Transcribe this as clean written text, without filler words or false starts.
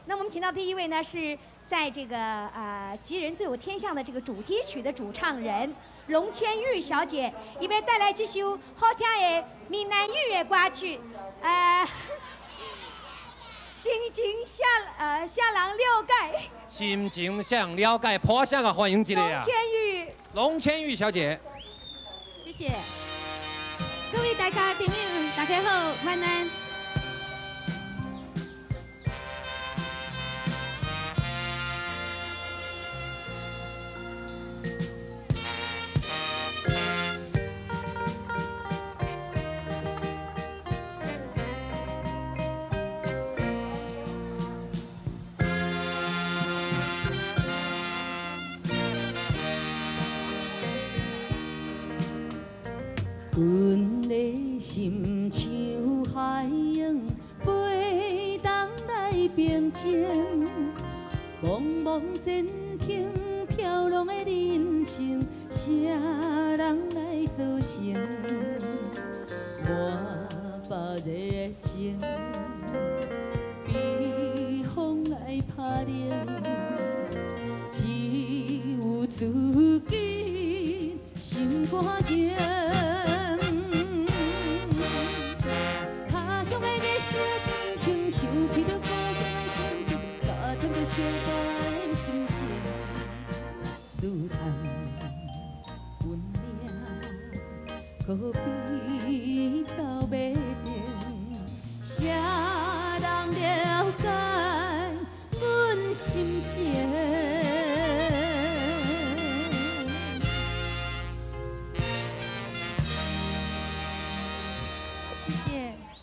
那我們請到第一位呢，是在這個《吉人自有天相》的這個主題曲的主唱人龍千玉小姐，伊欲帶來這首好聽的閩南語的歌曲，心情啥人了解？心情啥人了解？破聲啊，歡迎一下啊！龍千玉，龍千玉小姐，謝謝各位大家朋友，大家好，晚安。阮的心像海湧，飛動來平靜，茫茫前程飄浪的人生，啥人來做成？滿腹熱情，被風來拍冷，只有自己心肝硬。想起著故鄉的情景，加添著相伴的心情，自嘆阮命可悲。